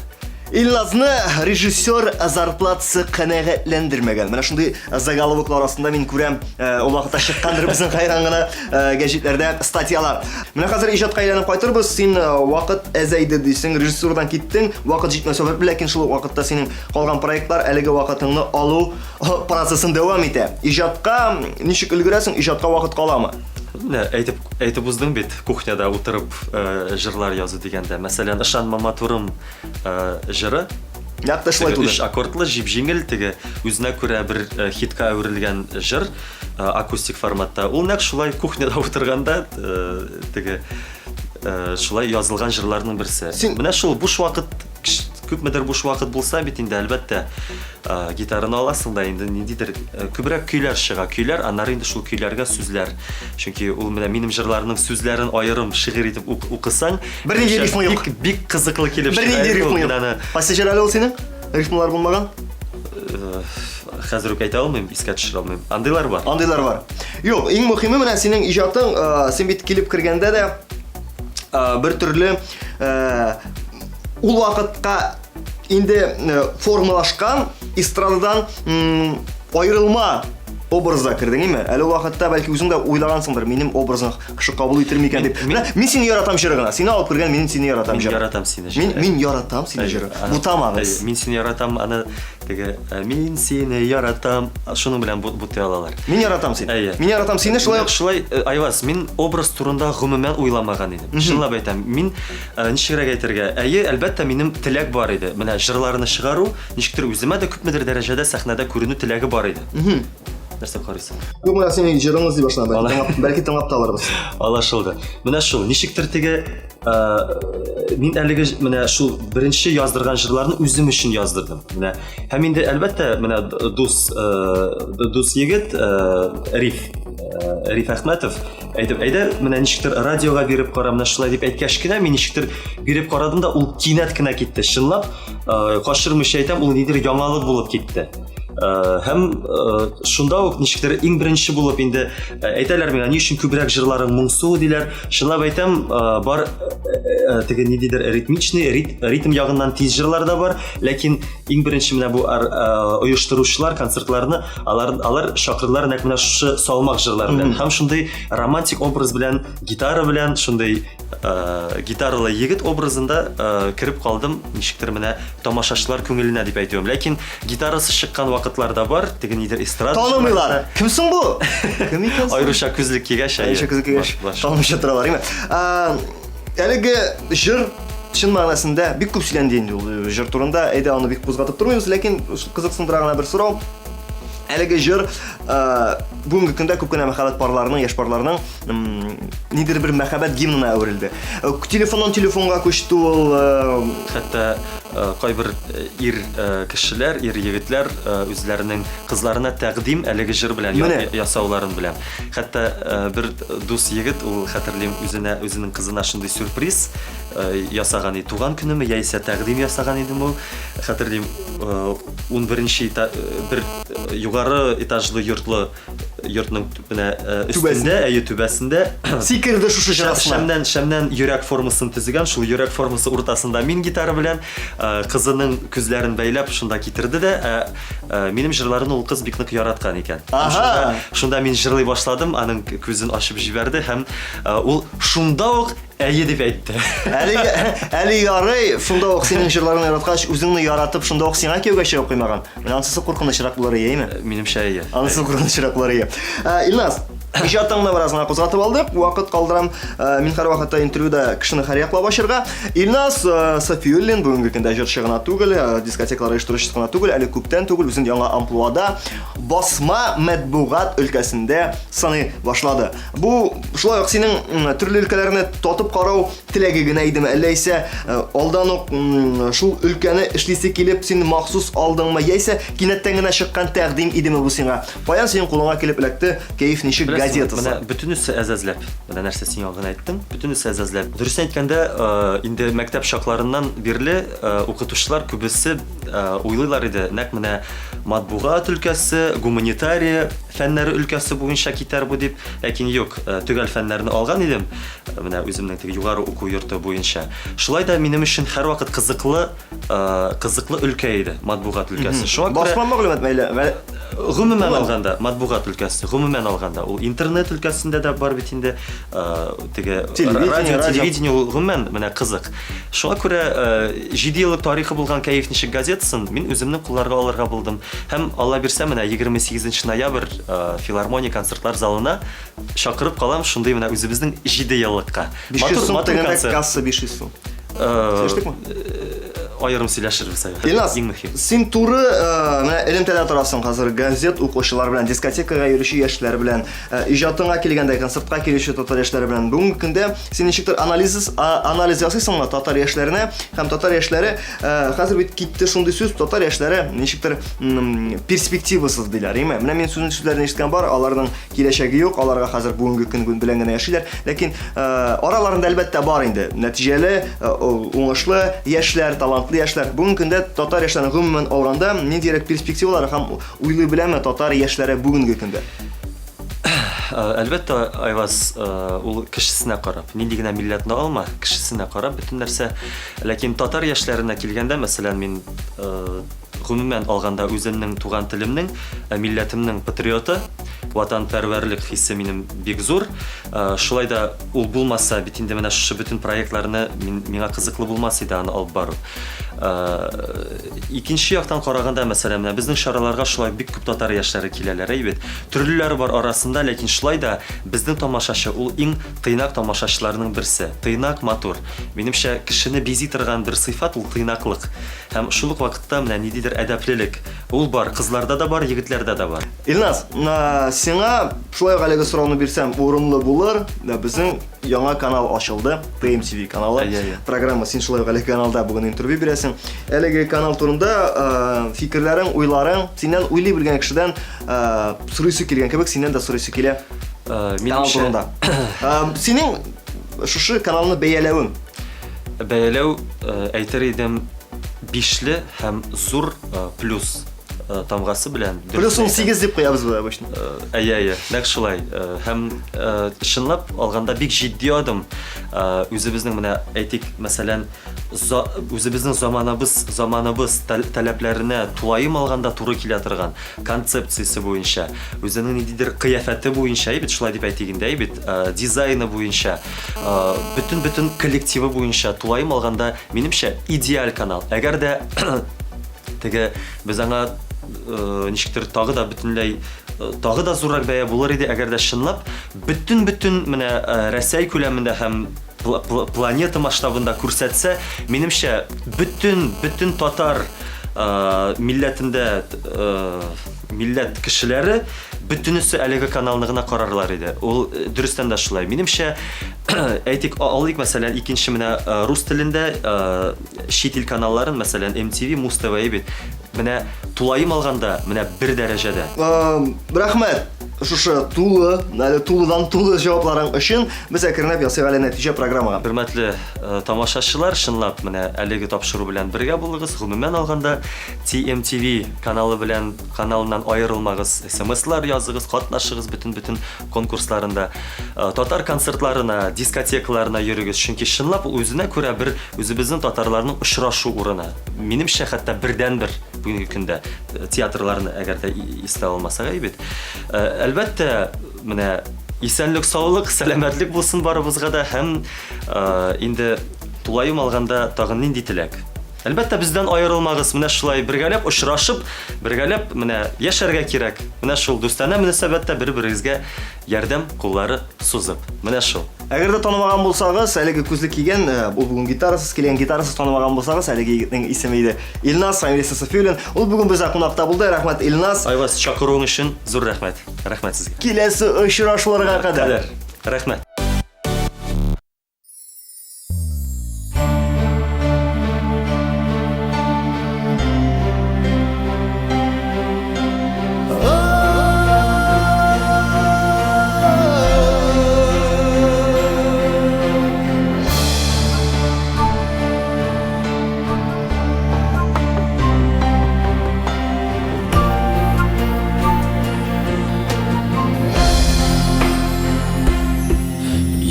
A: Илназны режиссер зарплатасы канәгатьләндермәгән. Менә шундый заголовоклар астында мин күрәм, ул вакытта чыккандыр безнең хәйран гына гәҗитләрдә статьялар. Менә хәзер иҗатка әйләнеп кайтырбыз. Син вакыт әзәйде дисең, режиссурадан киттең, вакыт җитмәү сәбәпле, ләкин шул ук вакытта синең калган проектлар әлеге вакытыңны алу процессын дәвам итә. Иҗатка ничек өлгерәсең, иҗатка вакыт каламы?
M: Менә әйтеп, әйтеп уздың бит, кухняда утырып җырлар язу дигәндә. Мәсәлән, Ышанма матурым җыры.
A: Нәкъ тә шулай туды.
M: Өч аккордлы, җип-җиңел, теге үзенә күрә бер хитка әверелгән җыр акустик форматта. Ул нәкъ шулай кухняда утырганда теге шулай язылган җырларның берсе. Менә шул буш вакыт. Күпмедер буш вакыт булса бит инде, әлбәттә, гитараны аласың да инде ниндидер күбрәк көйләр чыга. Көйләр, аннары инде шул көйләргә сүзләр. Чөнки ул менә минем җырларның сүзләрен аерым шигырь итеп укысаң,
A: Бернинди рифма юк.
M: Бик, бик кызыклы килеп
A: чыга. Бернинди рифма юк. Кайсы җыр әле ул синең? Рифмалар булмаган?
M: Хәзер үк әйтә алмыйм, искә төшерә алмыйм. Андыйлар бар.
A: Андыйлар бар. Юк, иң мөһиме менә синең иҗатың, син бит килеп кергәндә дә бер төрле ул вакытка инде формалашкан эстрададан аерылма образда кердең, име? Әле ул вакытта бәлки үзең дә уйлагансыңдыр, минем образны кеше кабул итер микән дип. Менә мин сине яратам җыры гына. Сине алып кергән мин сине яратам җыры.
M: Мин яратам сине
A: җыры. Мин мин яратам сине җыры. Бутамагыз.
M: Мин сине яратам, аны теге мин сине яратам, шуның белән бутый алалар.
A: Мин яратам сине.
M: Әйе.
A: Мин яратам сине шулай ук.
M: Шулай, Айваз, мин образ турында гомумән уйламаган идем. Чынлап әйтәм, мин Ничегрәк әйтергә? Әйе, әлбәттә, минем теләк бар иде. Менә җырларны чыгару, ничектер үземә дә күпмедер дәрәҗәдә сәхнәдә күренү теләге бар иде. Нәрсә карыйсың?
A: Юк, менә синең җырыңны эзли башладым. Бәлки тыңлап, бәлки тыңлап та алырбыз.
M: Алашылды. Менә шул, ничектер теге мин әлеге менә шул беренче яздырган җырларны үзем өчен яздырдым. Менә һәм инде әлбәттә, менә дус дус егет Риф Риф Әхмәтов Әйтеп, әйдә, менә ничектер радиога биреп кара, менә шулай дип әйткәч кенә, мин ничектер биреп карадым да, ул кинәт кенә китте. Чынлап, э, качырмыйча әйтәм, ул нидер яңалык булып китте. Э, һәм э, шунда ук ничектер иң беренче булып инде әйтәләр миңа, ни өчен күбрәк җырларың моңсу диләр. Чынлап әйтәм, бар теге ниндидер ритмичный, рит, ритм ягыннан тиз җырлар да бар, ләкин иң беренче менә бу оештыручылар концертларны Алар, алар чакырдылар нәкъ менә шушы салмак җырлар белән. Һәм шундый романтик образ белән, гитара белән, шундый э, гитаралы егет образында э, кереп калдым, ничектер менә тамашачылар күңеленә дип әйтүем. Ләкин гитарасы чыккан вакытлар да бар, теге нидер эстрада.
A: Танымыйлар. Кем соң бу?
M: Кем икән соң? Аеруча күзлек кигәч,
A: әйе. Аеруча күзлек кигәч, танымыйча торалар, әйме? Әлеге җыр чын мәгънәсендә бик күп сөйләнде инде ул җыр турында. Әйдә аны бик кузгатып тормыйбыз, ләкин кызыксындыра гына бер сорау. Әлеге җыр бүгенге көндә күп кенә мәхәббәт парларының, яшь парларының нидер бер мәхәббәт гимнына әверелде. Телефоннан телефонга күчте ул.
M: Хәтта кайбер ир кешеләр, ир егетләр үзләренең кызларына тәкъдим әлеге җыр белән ясауларын беләм. Хәтта бер дус егет, ул хәтерлим, үзенә, үзенең кызына шундый сюрприз ясаган иде. Туган көнеме яисә тәкъдим ясаган идеме ул. Хәтерлим, 11 бер югары этажлы йортлы йортның менә өстендә, әйе, түбәсендә
A: сикерде шушы җыр
M: астына. Шәмнән, шәмнән йөрәк формасын төзегән, шул йөрәк формасы уртасында мин гитара белән кызының күзләрен бәйләп шунда китерде дә, Э, минем җырларны ул кыз бик нык яраткан икән.
A: Ага.
M: Шунда, шунда мин җырлый башладым, аның күзен ачып җибәрде һәм э, ул шунда ук әйе дип әйтте.
A: Әле әле ярый, шунда ук синең җырларыңны яраткач, үзеңне яратып, шунда ук сиңа кияүгә чыгып куймаган. Менә анысы куркынычрак булыр иеме?
M: Э, минемчә, әйе.
A: Анысы куркынычрак булыр ие. Илназ, Иҗатыңны бераз гына кузгатып алдык. Вакыт калдырам. Э, мин һәрвакытта интервьюда кешене һәрьяклап ачырга. Илназ э, Сафиуллин бүгенге көндә җырчы гына түгел, э, дискотекалар оештыручысы гына түгел, әле күптән түгел үзен яңа амплуада басма матбугат өлкәсендә сыный башлады. Бу шулай ук синең төрле өлкәләрне татып карау теләге генә идеме, әллә исә алдан ук шул өлкәне эшлисе килеп син махсус алдыңмы, яисә кинәттән генә чыккан тәкъдим идеме бу сиңа? Каян синең кулыңа килеп эләкте Кәеф ничек газетасы?
M: Менә бөтенесе әзәзләп. Менә нәрсә син ялган әйттең, бөтенесе әзәзләп. Дөресен әйткәндә, э, инде мәктәп чакларыннан бирле э, укытучылар күбесе э, уйлыйлар иде, нәкъ менә матбугат өлкәсе, гуманитария фәннәре өлкәсе буенча китәр бу дип. Ләкин юк, төгәл фәннәрне алган идем, менә үземнең теге югары уку йорты буенча. Шулай да минем өчен һәрвакыт кызыклы кызыклы өлкә иде матбугат өлкәсе.
A: Шуңа күрә басма мәгълүмат мәйле.
M: Гомумән алганда, матбугат өлкәсе, гомумән алганда, ул интернет өлкәсендә дә бар бит инде, теге радио, телевидение ул гомумән менә кызык. Шуңа күрә 7 еллык тарихы булган Кәеф ничек газетасын мин үземнең кулларга алырга булдым. Һәм Алла бирсә, менә 28 ноябрь филармония концертлар залына чакырып калам шундый менә үзебезнең 7 еллыкка.
A: 500 сум дигәндә касса 500 сум.
M: Сөйләштекме? аерым сөйләшербез.
A: Илназ,
M: Иң мөһим.
A: син туры менә элемтәдә торасың хәзер газет укучылар белән, дискотекага йөрүче яшьләр белән, иҗатыңа килгәндә концертка килүче татар яшьләре белән. Бүгенге көндә син ничектер анализ анализ ясыйсыңмы татар яшьләренә һәм татар яшьләре хәзер бит китте шундый сүз, татар яшьләре ничектер перспективасыз диләр, әйме? Менә мин сүзен сүзләрен ишеткән бар, аларның Киләчәге юк, аларга хәзер бүгенге көн белән генә яшиләр. Ләкин э, араларында әлбәттә бар инде нәтиҗәле, э, уңышлы яшьләр, талантлы яшьләр. Бүгенге көндә татар яшьләрен гомумән алганда ниндирәк перспективалары һәм уйлый беләме татар яшьләре бүгенге көндә?
M: Э, әлбәттә, Айваз, ул кешесенә карап, нинди генә милләтне алма, кешесенә карап бөтен нәрсә. Ләкин татар яшьләренә килгәндә, мәсәлән, мин Гомумән алганда, үземнең туган телемнең, милләтемнең патриоты, ватанпәрвәрлек хисе минем бик зур. Шулай да ул булмаса, бит инде менә шушы бөтен проектларны мин, миңа кызыклы булмас иде аны алып бару. Икенче яктан караганда, мәсәлән, менә безнең чараларга шулай бик күп татар яшьләре киләләр, әй бит. Төрлеләре бар арасында, ләкин шулай да безнең тамашачы ул иң тыйнак тамашачыларның берсе. Тыйнак, матур. Минемчә, кешене бизи торган бер сыйфат ул тыйнаклык. Һәм шул ук вакытта менә ниндидер әдәплелек. Ул бар, кызларда да бар, егетләрдә дә бар.
A: Илназ, сиңа шулай ук әлеге сорауны бирсәм урынлы булыр. Безнең яңа канал ачылды, TMTV каналы. Программа син шулай ук әлеге каналда бүген интервью бирәсең. Әлеге канал турында фикерләрең, уйларың, синнән уйлый белгән кешедән сорыйсы килгән кебек, синнән дә сорыйсы килә. Канал турында. Синең шушы каналны бәяләвең.
M: Бәяләү, әйтер идем, бишле һәм зур плюс тамгасы белән.
A: Плюс 18 дип куябыз без обычно.
M: Әйе, әйе, нәкъ шулай. Һәм чынлап алганда бик җитди адым. Үзебезнең менә әйтик, мәсәлән, үзебезнең заманабыз, заманыбыз таләпләренә тулаем алганда туры килә торган концепциясе буенча, үзенең ниндидер кыяфәте буенча, әйе бит, шулай дип әйтик инде, әйе бит, дизайны буенча, бөтен-бөтен коллективы буенча тулаем алганда, минемчә, идеаль канал. Әгәр дә теге без аңа ничектер тагы да бөтенләй тагы да зуррак бәя булыр иде, әгәр дә чынлап бөтен-бөтен менә Рәсәй күләмендә һәм планета масштабында күрсәтсә, минемчә, бөтен-бөтен татар милләтендә милләт кешеләре бөтенесе әлеге каналны гына карарлар иде. Ул э, дөрестән дә шулай. Минемчә, әйтик, алыйк, мәсәлән, икенче менә э, рус телендә э, чит ил каналларын, мәсәлән, MTV, Муз ТВ бит. Менә тулаем алганда, менә бер дәрәҗәдә.
A: Рәхмәт шушы тулы, әле тулыдан тулы җавапларың өчен. Без әкренләп ясыйк әле нәтиҗә программага.
M: Хөрмәтле тамашачылар, чынлап менә әлеге тапшыру белән бергә булыгыз. Гомумән алганда, TMTV каналы белән каналыннан аерылмагыз, смслар языгыз, катнашыгыз бөтен-бөтен конкурсларында. Э, татар концертларына, дискотекаларына йөрегез, чөнки чынлап ул үзенә күрә бер үзебезнең татарларның очрашу урыны. Минемчә, хәтта бердәнбер бүгенге көндә э, театрларны әгәр дә истә алмасак, әйе бит. Э, әлбәттә, менә исәнлек, саулык, сәламәтлек булсын барыбызга да һәм инде тулаем алганда тагын нинди теләк? Әлбәттә, бездән аерылмагыз. Менә шулай бергәләп очрашып, бергәләп менә яшәргә кирәк. Менә шул дустанә мөнәсәбәттә бер-берегезгә ярдәм куллары сузып. Менә шул.
A: Әгәр дә танымаган булсагыз, әлеге күзлек кигән, э, ул бүген гитарасыз килгән, гитарасыз танымаган булсагыз, әлеге егетнең исеме иде Илназ, фамилиясе Софиуллин. Ул бүген бездә кунакта булды. Рәхмәт, Илназ.
M: Айваз, чакыруың өчен зур рәхмәт. Рәхмәт сезгә.
A: Киләсе очрашуларга кадәр.
M: Рәхмәт.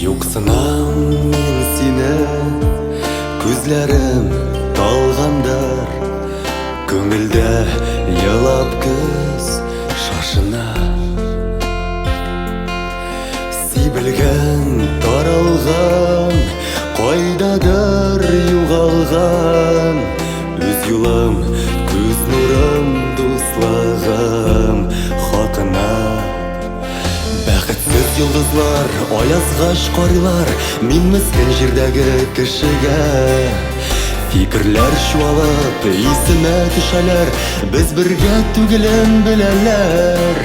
L: Юксынам мин сине, күзләрем талгандыр, Күңелдә елап көз шашына. Сибелгән, таралган, кайдадыр югалган Үз юлым, күз нурым, дуслыгым хакына. Бәхетсез йолдызлар аязгач карыйлар Мин мескен җирдәге кешегә. Фикерләр чуалып, исемә төшәләр, Без бергә түгелен беләләр.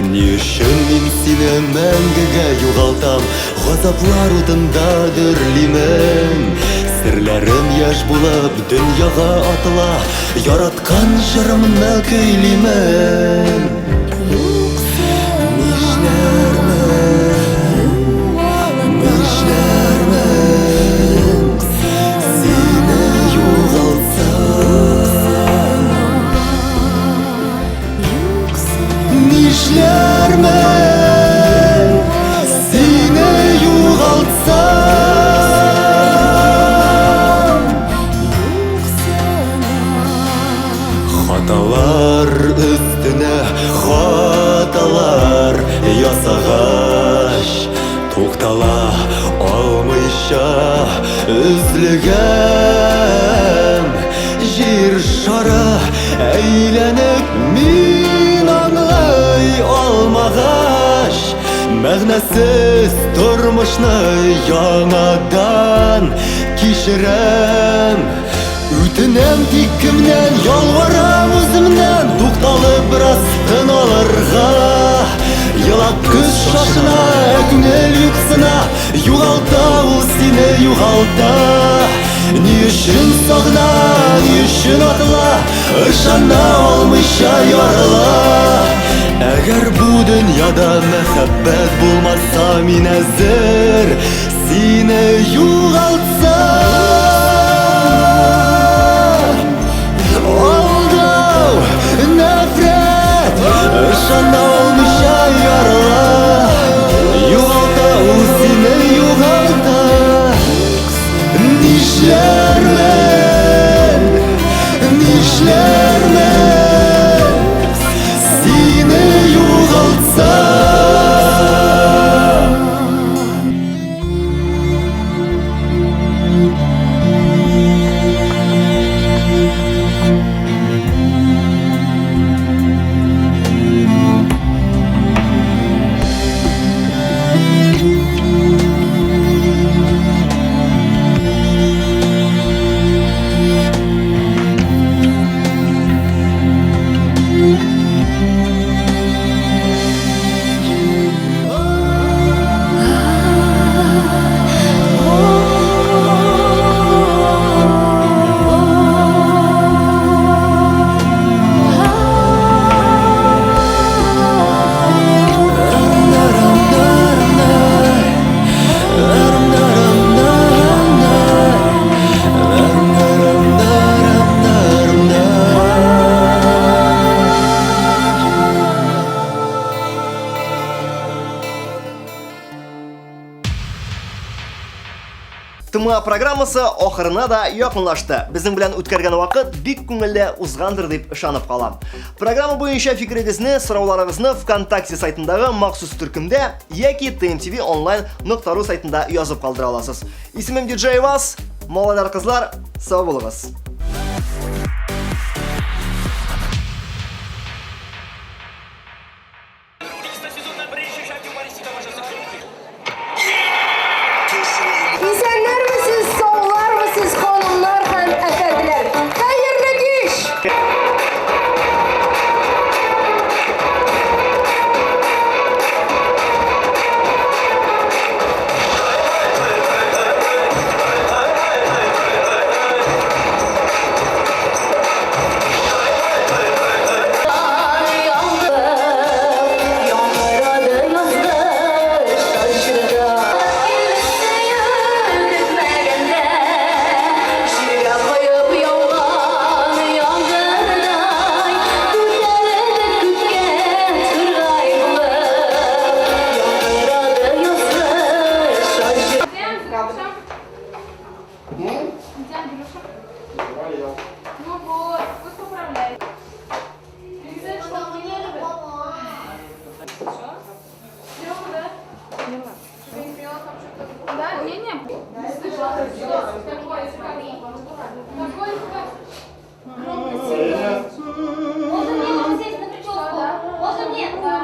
L: Ни өчен мин сине мәңгегә югалтам, Газаплар утында дөрлимен. Серләрем яшь булып дөньяга атыла, Яраткан җырымны көйлимен. Нишләрмен, нишләрмен, Сине югалтсам. Нишләрмен, сине югалтсам. Хаталар өстенә хаталар ясагач, туктала алмыйча өзлегәм. Җир шары әйләнеп мин аңлый алмагач, мәгънәсез тормышны яңадан кичерәм. Үтенәм тик кемнән, ялварам үземнән, тукталып бераз тын алырга. Елап күз шашына, ә күңел юксына, югалта ул сине, югалта. Ни өчен сагына, ни өчен атыла, ышана алмыйча ярыла. Әгәр бу дөньяда мәхәббәт булмаса, мин әзер сине югалтсам. Алдау, нәфрәт, ышана алмыйча ярыла. Югалта ул сине, югалта. Нишләрмен, нишләрмен, сине югалтсам.
A: ТМА программасы ахырына да якынлашты. Безнең белән үткәргән вакыт бик күңелле узгандыр дип ышанып калам. Программа буенча фикерегезне, сорауларыгызны ВКонтакте сайтындагы махсус төркемдә яки TMTV онлайн .ру сайтында язып калдыра аласыз. Исемем DJ Вас. Малайлар, кызлар, сау булыгыз.
E: Исәннәрмесез, саулармысыз, ханымнар һәм әфәнделәр. Хәерле кич!
N: Ну вот, пусть поправляет. Да, не, не. Какой, какой,
O: Можно мне, можно сесть на прическу? Можно мне? Да.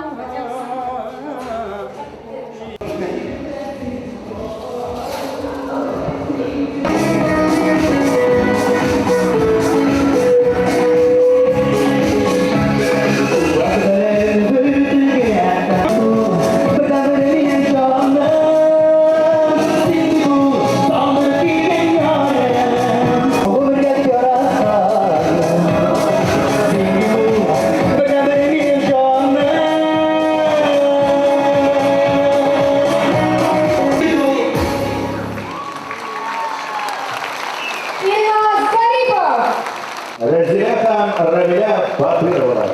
P: Рәзилә һәм Равилә Батыровалар.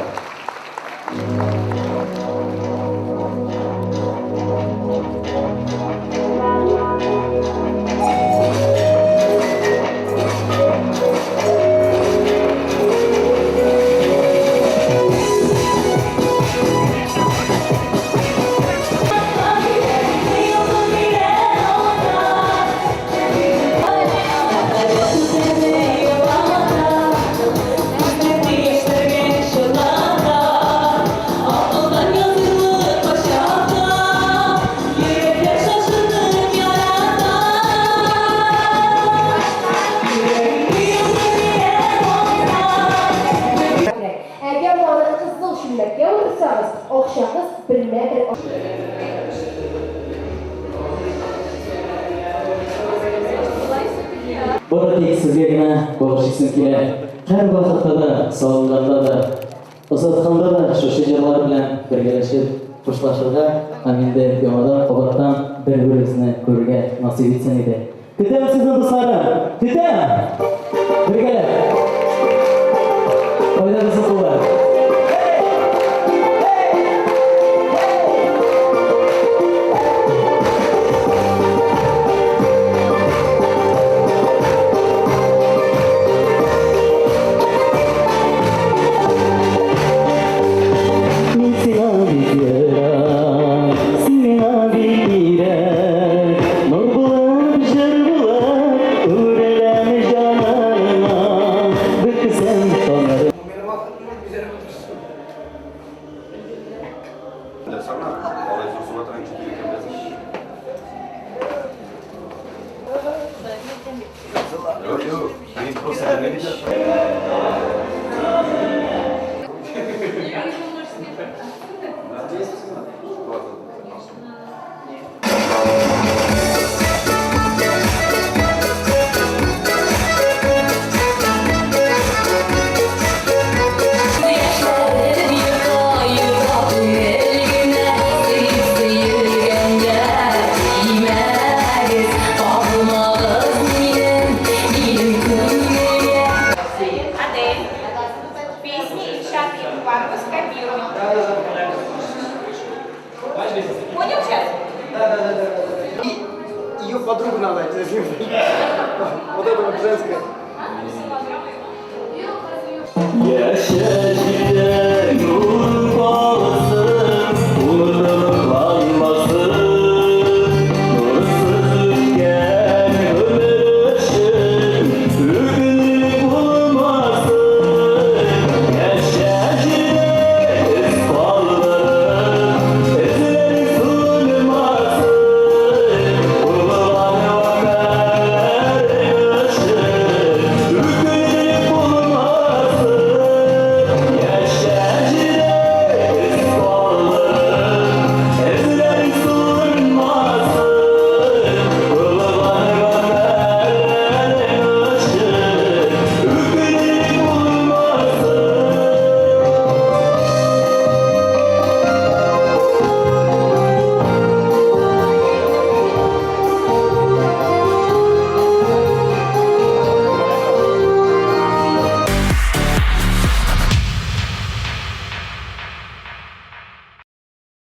E: Әгәр аны кызыл чүлмәккә утыртсагыз, акчагыз бермә-бер
Q: Бары тик сезгә генә багышлыйсым килә. Һәрвакытта да, сагынганда да, озатканда да шушы җырлар белән бергәләшеп хушлашырга һәм инде яңадан кабаттан бер-беребезне күрергә насыйп итсен иде. Көтәм сезне, дусларым! Көтәм! Бергәләп! Кайда безнең куллар? Мин сиңа бик ерак, син миңа бик кирәк. Нур булып, җыр булып, үреләм җаныңа. Бөксәм тамыр.
N: Адель. Песни Ильшат Ягуарова скопируй. Понял сейчас?
C: Ее подругу надо Вот это вот женская.
Q: Яшә.